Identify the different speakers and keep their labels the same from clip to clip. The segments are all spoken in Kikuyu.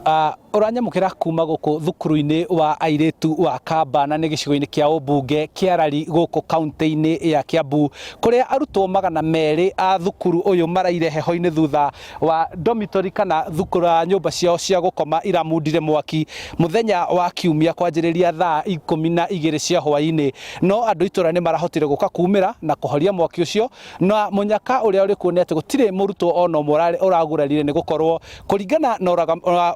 Speaker 1: Ũranyamũkĩra kuma gũkũ thukuru-inĩ wa airĩtu wa Kamba na nĩ gĩcigo-inĩ kĩa ũmbunge kĩa Rari gũkũ kaunti-inĩ ya Kiambu kũrĩa arutwo 200 a thukuru ũyũ maraire heho-inĩ thutha wa dormitory kana thukuru nyũmba ciao cia gũkoma iramundire mwaki mũthenya wa kiumia kwanjĩrĩria thaa 12 cia hwaĩ-inĩ. No andũ itũra nĩ marahotire gũka kumĩra na kũhoria mwaki ũcio na mũnyaka ũrĩa ũrĩ kuo nĩ atĩ gũtirĩ mũrutwo ona ũmwe ũragurarire nĩ gũkorwo kũringana na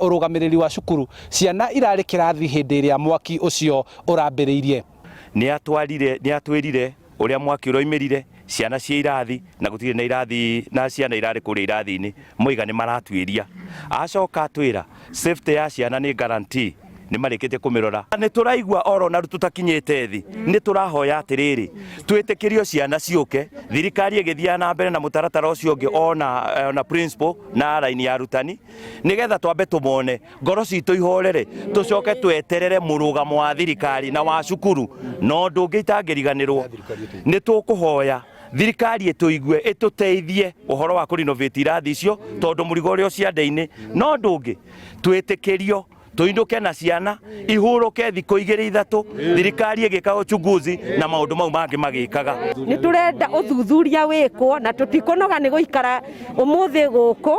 Speaker 1: ũrũgamĩrĩri wa cukuru ciana irarĩ kĩrathi hĩndĩ ĩrĩa mwaki ũcio ũrambĩrĩirie.
Speaker 2: Nĩ atwarire nĩ atwĩrire ũrĩa mwaki ũroimĩrire ciana ciĩ irathi na gũtirĩ na irathi na ciana irarĩ kũrĩa irathi-inĩ moiga nĩ maratuĩria. Acoka atwĩra safety ya ciana nĩ guarantee nĩ marĩkĩtie kũmĩrora. Nĩ tũraigua oro na tũtakinyĩte thĩ nĩ tũrahoya atĩrĩrĩ twĩtĩkĩrio ciana ciũke thirikari ĩgĩthiaga na mbere na mũtaratara ũcio ũngĩ ona, ona principal na raini ya arutani nĩgetha twambe tũmone ngoro citũ ihorere tũcoke tweterere mũrũgamo wa thirikari na wa cukuru na ũndũ ũngĩ itangĩriganĩrwo nĩ tũkũhoya thirikari ĩtũigue ĩtũteithie ũhoro wa kũrinovate irathi icio tondũ mũrigo ũrĩa ũciande-inĩ no ũndũ ũngĩ twĩtĩkĩrio tũinũke na ciana ihurũke thikũ igĩrĩ ithatũ thirikari ĩgĩka uchunguzi na maũndũ mau mangĩ magĩkaga.
Speaker 3: Nĩ tũrenda ũthuthuria wĩkwo na tũtikũnoga nĩ gũikara ũmũthĩ gũkũ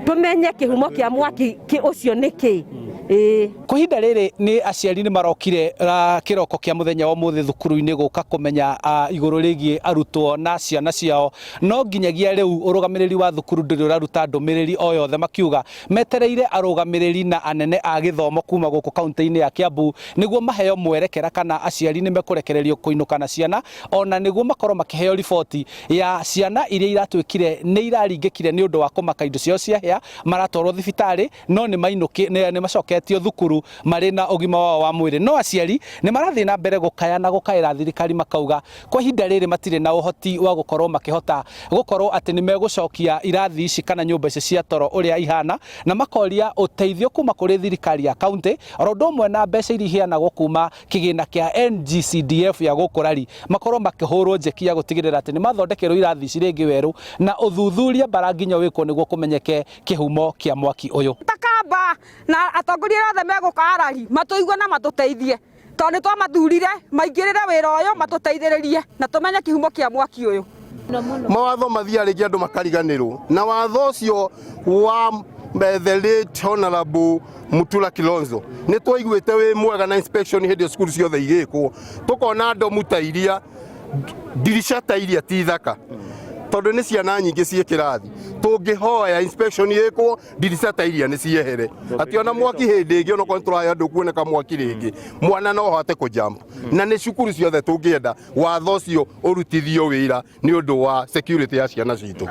Speaker 3: tũmenye kĩhumo kĩa mwaki ũcio nĩ kĩ. Ĩĩ.
Speaker 1: Kwa ihinda rĩrĩ nĩ aciari nĩ marokire kĩroko kĩa mũthenya wa ũmũthĩ thukuru-inĩ gũka kũmenya igũrũ rĩgiĩ arutwo na ciana ciao, no nginyagia rĩu ũrũgamĩrĩri wa thukuru ndũrĩ ũraruta ndũmĩrĩri o yothe makiuga metereire arũgamĩrĩri na anene a gĩthomo kuma gũkũ kaunti-inĩ ya Kiambu nĩguo maheo mwerekera kana aciari nĩ mekũrekererio kũinũka na ciana ona nĩguo makorwo makĩheo riboti ya ciana iria iratuĩkire nĩ iraringĩkire nĩ ũndũ wa kũmaka indo ciao ciahĩa maratwarwo thibitarĩ no nĩ macoketio thukuru marĩ na ũgima wao wa mwĩrĩ. No aciari nĩ marathiĩ na mbere gũkaya na gũkaĩra thirikari makauga kwa ihinda rĩrĩ matirĩ na ũhoti wa gũkorwo makĩhota gũkorwo atĩ nĩ megũcokia irathi ici kana nyũmba ici cia toro ũrĩa ihana, na makoria ũteithio kuma kũrĩ thirikari ya kaunti oro ũndũ ũmwe na mbeca iria iheanagwo kuma kĩgĩna kĩa NGCDF ya gũkũ Rari makorwo makĩhũrwo njeki ya gũtigĩrĩra atĩ nĩ mathondekerwo irathi ici rĩngĩ werũ na ũthuthuria mbara nginya wĩkwo nĩguo kũmenyeke kĩhumo kĩa mwaki ũyũ.
Speaker 4: Takamba na atongoria arĩa othe megũka Arari matũigue na matũteithie tondũ nĩ twamathurire maingĩrĩre wĩra ũyũ matũteithĩrĩrie na tũmenye kĩhumo kĩa mwaki ũyũ.
Speaker 5: Mawatho mathiaga rĩngĩ andũ makariganĩrwo na watho ũcio wa the late Honorable Mutula Kilonzo nĩ twaiguĩte wĩ mwega na inspection hĩndĩ ĩyo cukuru ciothe igĩkwo tũkona ndomu ta iria ndirisha ta iria ti thaka tondũ nĩ ciana nyingĩ ciĩ kĩrathi tũngĩhoya inspection ĩkwo ndirica ta iria nĩ ciehere atĩ ona mwaki hĩndĩ ĩngĩ onokorwo nĩ tũraya ndũkuoneka mwaki rĩngĩ mwana no ahote kũ jump na nĩ cukuru ciothe tũngĩenda watho ũcio ũrutithio wĩra nĩ ũndũ wa security ya ciana citũ.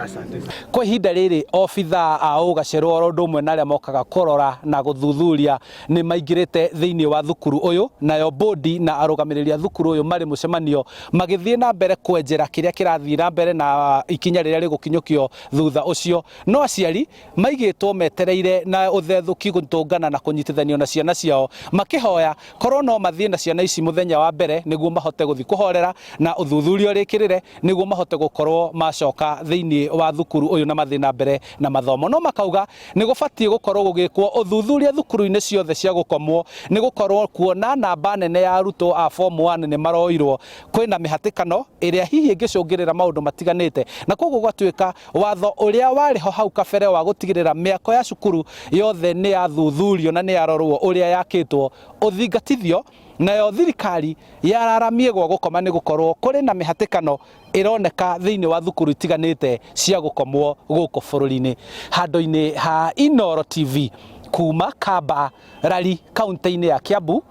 Speaker 1: Kwa ihinda rĩrĩ obithaa a ũgacerũ oro ũndũ ũmwe na arĩa mokaga kũrora na gũthuthuria nĩ maingĩrĩte thĩinĩ wa thukuru ũyũ, nayo bodi na arũgamĩrĩri a thukuru ũyũ marĩ mũcemanio magĩthiĩ na mbere kwenjera kĩrĩa kĩrathiĩ na mbere na ikinya rĩrĩa rĩgũkinyũkio thutha ũcio. No aciari maigĩtwo metereire na ũthethũki gũtũngana na kũnyitithanio na ciana ciao makĩhoya korwo no mathiĩ na ciana ici mũthenya wa mbere nĩguo mahote gũthiĩ kũhorera na ũthuthuria ũrĩkĩrĩre nĩguo mahote gũkorwo macoka thĩinĩ wa thukuru ũyũ na mathiĩ na mbere na mathomo. No makauga nĩ gũbatiĩ gũkorwo gũgĩkwo ũthuthuria thukuru-inĩ ciothe cia gũkomwo nĩ gũkorwo kuona namba nene ya arutwo a form 1 nĩ maroirwo kwĩna mĩhatĩkano ĩrĩa hihi ĩngĩcũngĩrĩra maũndũ matiganĩte na koguo gwatuĩka watho ũrĩa warĩ ho hau kabere wa gũtigĩrĩra mĩako ya cukuru yothe nĩ yathuthurio na nĩ yarorwo ũrĩa yakĩtwo ũthingatithio nayo thirikari yararamie gwa gũkoma nĩ gũkorwo kũrĩ na mĩhatĩkano ĩroneka thĩinĩ wa thukuru itiganĩte cia gũkomwo gũkũ bũrũri-inĩ. Handũ-inĩ ha Inooro TV kuma Kamba Rari kaunti-inĩ ya Kiambu,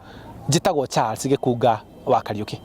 Speaker 1: njĩtagwo Charles Gĩkunga wa Kariũki.